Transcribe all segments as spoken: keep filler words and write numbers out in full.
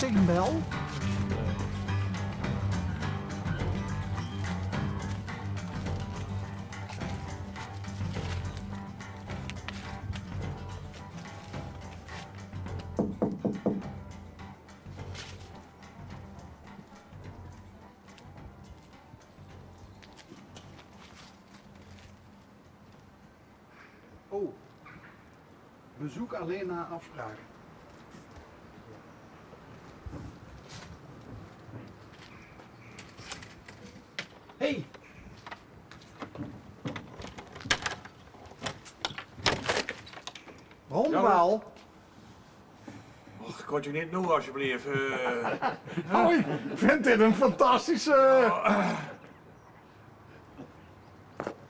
Tegenbel. Oh, bezoek alleen na afspraak. Hey! Ron Waal. Och, kóntj geer neet noe, alsjeblieft? Eh. Oh, ik vind dit een fantastische...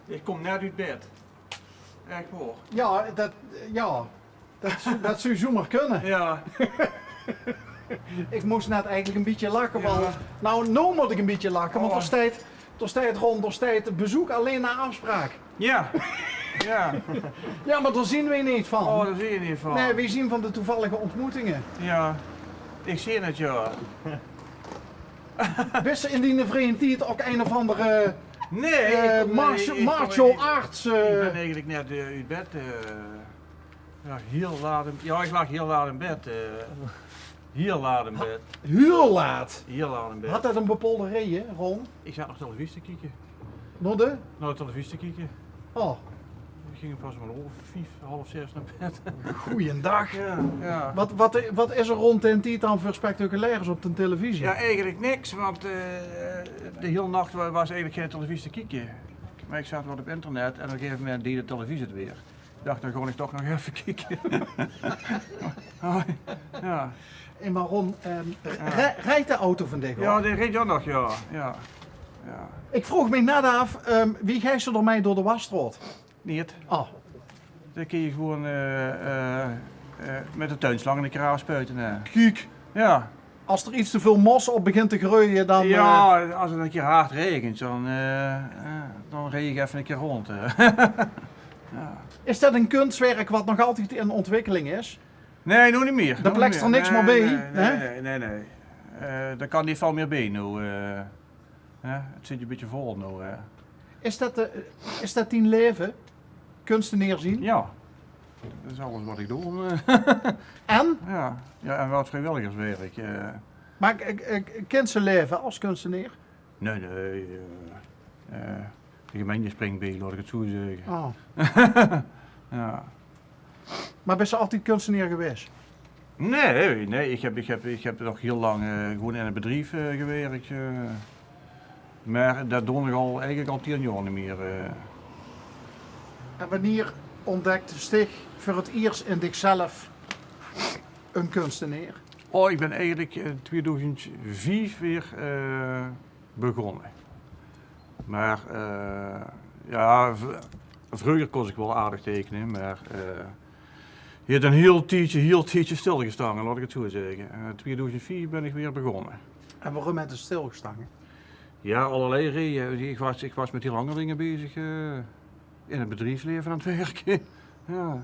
Ik kom net oet bed. Echt waor. Ja, det, ja. Det, det zou zomaar kunne. Ja. Ik moest net eigenlijk een bietje lachen, want, nou, nou moet ik een bietje lachen, want er staat, er staat, Ron, er staat bezoek alleen na afspraak. Ja. Ja. Ja, maar daar zien wij niet van. Oh, daar zie je niet van. Nee, wij zien van de toevallige ontmoetingen. Ja. Ik zie het, ja. Bist se in dien vrieje tied ok ein of andere, nee, eh, ik kom, martial, nee, ik kom, martial arts, ik eh? Ik ben eigenlijk net, eh, uit bed, eh, ja, heel laat in, ja, ik lag heel laat in bed, eh, heel laat in bed. Heel laat? Heel laat in bed. Had det ein bepaalde reje, Ron? Ik zat nog televisie te kieken. Nog de? Nog televisie te kieken. Oh. Ik ging pas om een uur of vief, half zes naar bed. Goeiendag. Ja, ja. Wat, wat, wat is er rond den tied dan voor spectaculairs op de televisie? Ja, eigenlijk niks, want, eh, de hele nacht wa-, was eigenlijk geen televisie te kieken. Maar ik zat wat op internet en op een gegeven moment deed de televisie het weer. Ik dacht, dan ga ik toch nog even kieken. Oh, ja. En maar Ron, ehm, r-, ja, ri-, rijdt de auto vandaag, ja, hoor? Die reed ook nog, ja. Ja. Ja. Ik vroeg me net af, ehm, wie geis se ermee door de Wasstraat? Niet. Oh. Dan kun je gewoon, eh, eh, eh, met de tuinslang in de kraam spuiten, hè. Kiek. Ja. Als er iets te veel mos op begint te groeien, dan, ja, eh, als het een keer hard regent, dan, eh, eh, dan reed ik even een keer rond, eh. Ja. Is dat een kunstwerk wat nog altijd in ontwikkeling is? Nee, nog niet meer. Daar plekt er niks meer bij, hè? Nee, nee, nee, nee. Eh, daar kan niet veel meer bij, nou, eh. Hè, het zit je een beetje vol, nou, hè. Is dat, eh, is dat dien leven? Kunstenaar zien? Ja, dat is alles wat ik doe. En? Ja, ja, en wat vrijwilligerswerk, eh. Maar, eh, eh, kins se leven als kunstenaar? Nee, nee, eh, eh, de gemeente springt bij, laat ik het zo zeggen. Oh. Ja. Maar bist se altijd kunstenaar geweest? Nee, nee, ik heb, ik heb, ik heb nog heel lang, eh, gewoon in het bedrijf, eh, gewerkt, eh. Maar dat doe ik al, eigenlijk al tien jaar niet meer, eh. En wanneer ontdekte dich voor het eerst in dichzelf een kunstenaar? Oh, ik ben eigenlijk in tweeduizend vijf weer, eh, begonnen. Maar, eh, ja, v-, vroeger kon ik wel aardig tekenen, maar, eh, je hebt een heel tijdje, heel tijdje stilgestangen, laat ik het zo zeggen. En in tweeduizend vijf ben ik weer begonnen. En waarom hebt het stilgestangen? Ja, allerlei redenen. Ik was, ik was met heel andere dingen bezig, eh, in het bedrijfsleven aan het werken. Ja.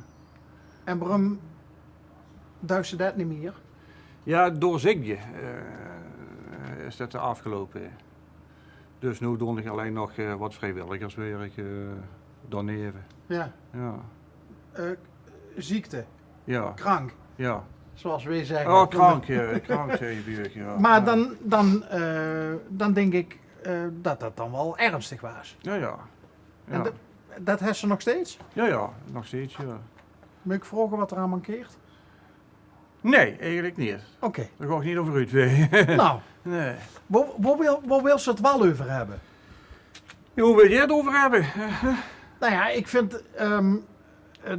En waarom duis se dat niet meer? Ja, door ziekte, eh, is dat afgelopen. Dus nu doe ik alleen nog, eh, wat vrijwilligerswerk, eh, daarneven. Ja. Ja. Eh, ziekte? Ja. Krank? Ja. Zoals wij zeggen. Oh, krank, ja, krank, zei je, ja. Maar dan, dan, eh, dan denk ik, eh, dat dat dan wel ernstig was. Ja, ja. En dat, dat hebt ze nog steeds? Ja, ja, nog steeds, ja. Moet ik vragen wat er aan mankeert? Nee, eigenlijk niet. Oké. Daar ga ik niet over uit, nee. Nou. Nee. Waar, waar wil, waar wil ze het wel over hebben? Ja, hoe wil jij het over hebben? Nou ja, ik vind, ehm, eh,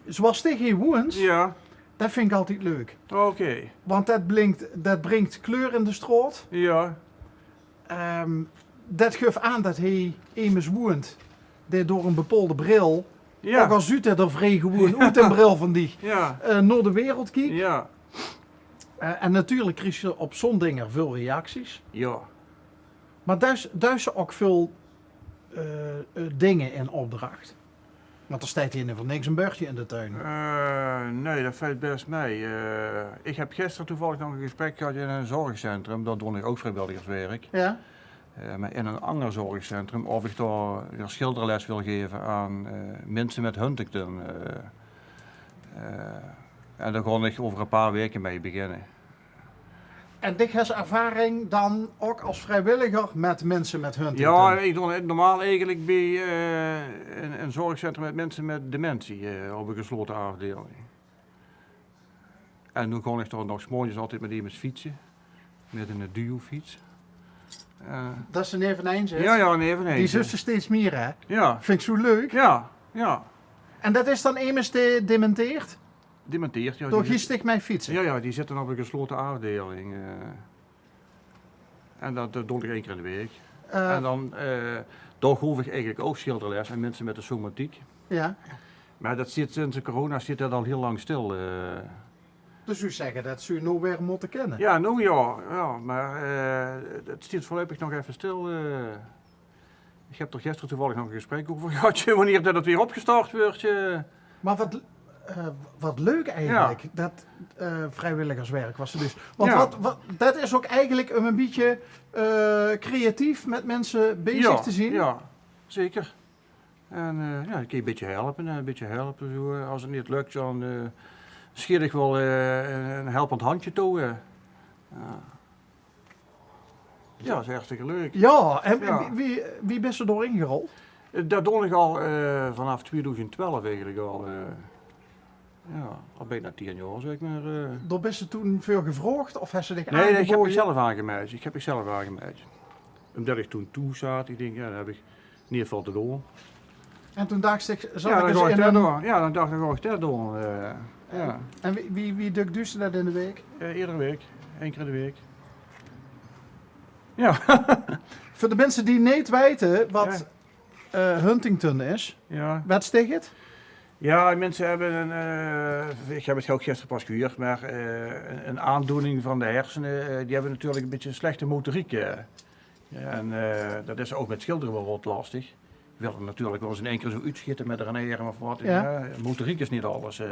zoals tegen je woens, ja, dat vind ik altijd leuk. Oké. Want dat blinkt, dat brengt kleur in de straat. Ja. Ehm, dat guf aan dat hij emes woent die door een bepaalde bril, ja, ook al zuut hij er vrij gewoon uit een bril van die, ja, eh, naar de wereld kiek. Ja. Eh, en natuurlijk krijg je op zo'n dinger veel reacties. Ja. Maar duis, duis se ook veel, eh, eh, dingen in opdracht? Want d'r steit hie neet veur niks ein bördje in de tuin. Eh, nae, det vèlt bès mei. Eh, ich höb gister toevallig nog ein gesprek gehad in ein zörgcentrum. Dao doon ich ouch vriewilligerswerk. Ja? Eh, mer in ein anger zörgcentrum, of ich dao weer sjilderles wil gaeve aan, eh, minse mit Huntington. Eh, eh, en dao gaon ich euver ein paar waeke mei beginne. En dich höbs ervaring dan ouch es vriewilliger mit minse mit Huntington? Ja, ich doon normaal eigelik bie, eh, ein, ein zörgcentrum mit minse mit dementie, eh, op ein geslaote aafdeling. En noe gaon ich dao nog 's morges altied mit emes fietse. Mit ein duofiets. Eh, det is ein eveneens, hè? Ja, ja, ein eveneens. Die zuus se steeds mier, hè? Ja. Vinj ich zo leuk. Ja, ja. En det is dan emes dae dementeert? Dementeert, ja. Dao gaon ich mei fietse? Ja, ja, die zitte op ein geslaote aafdeling. Eh. En det, det doon ich ein kier in de waek. Eh. En dan, eh, dao gaef ich eigelik ouch sjilderles aan minse mit de somatiek. Ja. Mer det steit sinds de corona steit det al hieël lang stil. Eh. Dus ze zègke det ze noe weer mótte kinne? Ja, noe ja. Ja, mer, eh, het steit veurluipig nog effe stil. Eh. Ich höb d'r gister toevallig nog ein gesprek euver gehad, wanneer det het weer opgestart wuuert. Eh. Mer waat, eh, waat leuk eigelik, det, eh, vriewilligerswerk waas 't dus. Want waat, waat, det is ouch eigelik óm ein bietje, eh, creatief mit minse bezig te zeen. Ja, zeker. En, eh, ja, dan kins se ein bietje helpe, eh, ein bietje helpe, zo, eh. Es het neet lök, dan, eh, sjeet ich waal, eh, ein, ein helpend hendje toe, eh. Ja. Ja, det is hartstikke leuk. Ja, en wie, wie, wie bis se dao-in gerold? Eh, det doon ich al, eh, vanaaf tweedoezend twelf eigelik al, eh. Ja, al bienao tieën jaor, zèk mer, eh. Dao bis se toen veur gevraog of höbs se dich aangebaoje? Nae, nae, ich höb mich zelf aangemeldj. Ich höb mich zelf aangemeldj. Ómdet ich toen thoes zaot, ich dink, ja, dan höb ich in eder geval te doon. En toen dachs se, zal ich ins in ein... Ja, dan dach ich, dan gaon ich det doon. Eh, ja. En wie, wie, wie dök duis se det in de waek? Eh, eder waek. Ein kier in de waek. Ja. Veur de minse die neet weite waat, eh, Huntington is, waat is det? Ja, minse höbbe ein, eh, ich höb het ouch gister pas gehuuerd, mer, eh, ein, ein aandoening van de hersene, eh, die höbbe natuurlik ein bietje ein slechte motoriek, eh. Ja, en, eh, det is ouch mit sjildere waal rot lastig. Die wille natuurlik waal ins in ein kier zo oetsjete mit ein erm of waat. Ja. Ja, motoriek is neet alles, eh.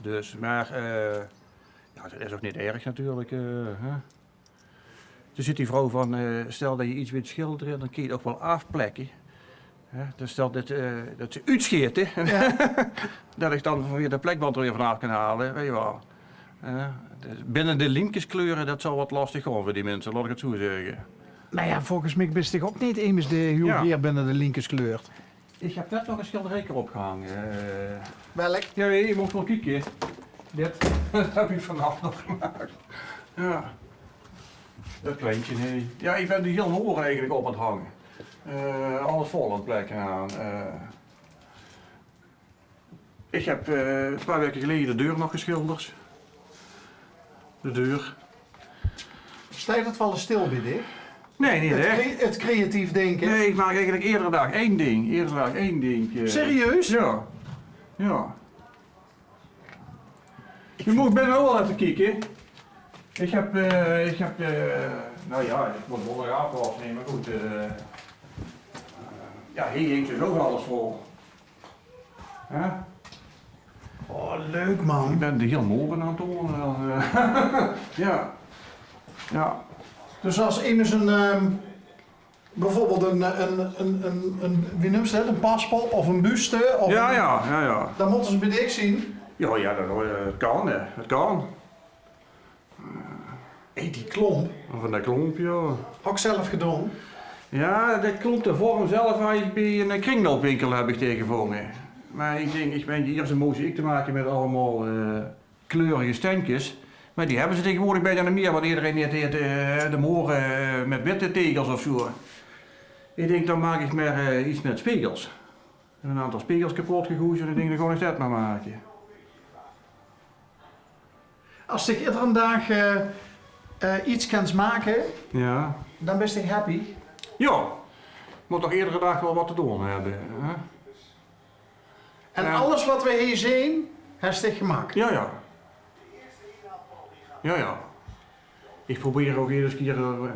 Dus, mer, eh, ja, det is ouch neet erg natuurlik, eh, hè. Dus zaet die vrouw van, eh, stel det se get wils sjildere, dan kins se het ouch waal aafplekke. Hè, dus stel det, eh, det ze oetsjete, hè, det ich dan weer de plekband d'r weer vanaaf kan haole, weit se waal. Hè, dus binne de liemkes kleure, det zal waat lastig gaon veur die minse, laot ich het zo zègke. Noe ja, volges mich bis se ouch neet emes dae hieël gaer binne de liemkes kleurt. Ich höb net nog ein sjilderijke opgehange, eh. Welk? Ja, nae, se mós waal kieke. Dit, det höb ich vanaaf nog gemaak. Ja. Det kleintje, nae. Ja, ich bön de hieël moor eigelik op aan het hange. Eh, alles vol aan het plekke aan. Eh, ich höb, eh, ein paar waeke geleje de deur nog gesjilderd. De deur. Steit det waal ins stil bie dich? Nae, neet ech. Het cre-, het creatief dinke? Nae, ich maak eigelik eder daag ein ding. Eder daag ein ding, eh. Serieus? Ja. Ja. Doe mós binne ouch waal effe kieke. Ich höb, eh, ich höb, eh, noe ja, ich mót waal nog aafwas numme, mer good, eh, ja, hie hingk dus ouch alles vol. Hè? Oh, leuk, man. Ich bön de hieël moor aan het doon, eh. Ja. Ja. Dus es emes ein, ehm, bieveurbeeld ein, ein, ein, ein, ein, wie neums se det? Ein paspop of ein buste? Of... Ja, ja, ja, ja. Dan mótte ze bie dich zeen. Ja, ja, det, eh, kan, hè. Het kan. Hé, die klomp. Van det klompje, ja. Ouch zelf gedaon? Ja, det klomp, de vorm zelf höb ich bie ein, eh, kringloopwinkel höb ich dae gevónje. Mer ich dink, ich bön hie ins ein mozaïek te make mit allemaol, eh, kleurige steinkes. Mer die höbbe ze taegewoordig bienao neet mier, want ederein haet, haet, eh, de moor, eh, mit witte tegels of zo. Ich dink, dan maak ich mer, eh, get mit spegels. Ein aantal spegels kepot gegoejd en ich dink, dan gaon ich det mer make. Es se eder daag, eh, eh, get kins make, ja, dan bis se happy. Ja, mót toch eder daag waal waat te doon höbbe, hè? En alles waat we hie zeen, höbs se gemaak? Ja, ja. Ja, ja. Ich probeer ouch eder kier, eh, ein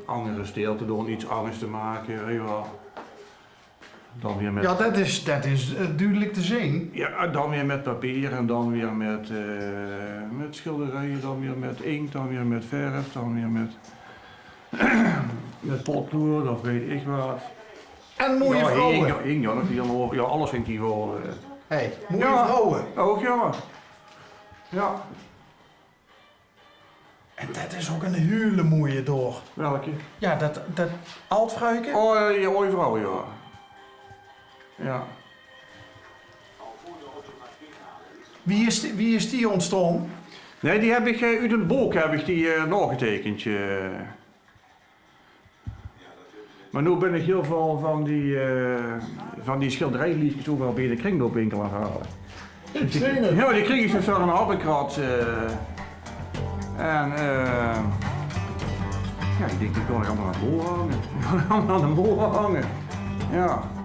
anger stijl te doon, get angers te make, weit se waal. Dan weer mit... Jao, det is, det is, eh, dudelik te zeen. Jao, dan weer mit papier en dan weer mit, eh, mit sjilderieje, dan weer mit inkt, dan weer mit verf, dan weer mit, mit potlood of weit ich waat. En mooie vrouwe. Jao, inkt, jao, jao, alles hingk hie waal, eh. Hey, mooie vrouwe. Ouch, jao. Jao. En det is ouch ein hiel mooie dao. Welke? Jao, det, det ald vrouwke. Oh, eh, jao, ooi vrouw, jao. Jao. Wie is die, wie is die óntstaon? Nae, die höb ich, eh, oet ein book höb ich die, eh, naogeteikend, eh. Mer noe bön ich hiel väöl van die, eh, van die sjilderijlieskes euveral bie de kringloopwinkel aan 't haole. Ich zeen 't. Jao, die krieg ich dus veur ein halve krats, eh. En, eh, jao, ich dink, die kan ich allemaol aan de moor hange. Aan de moor hange. Jao.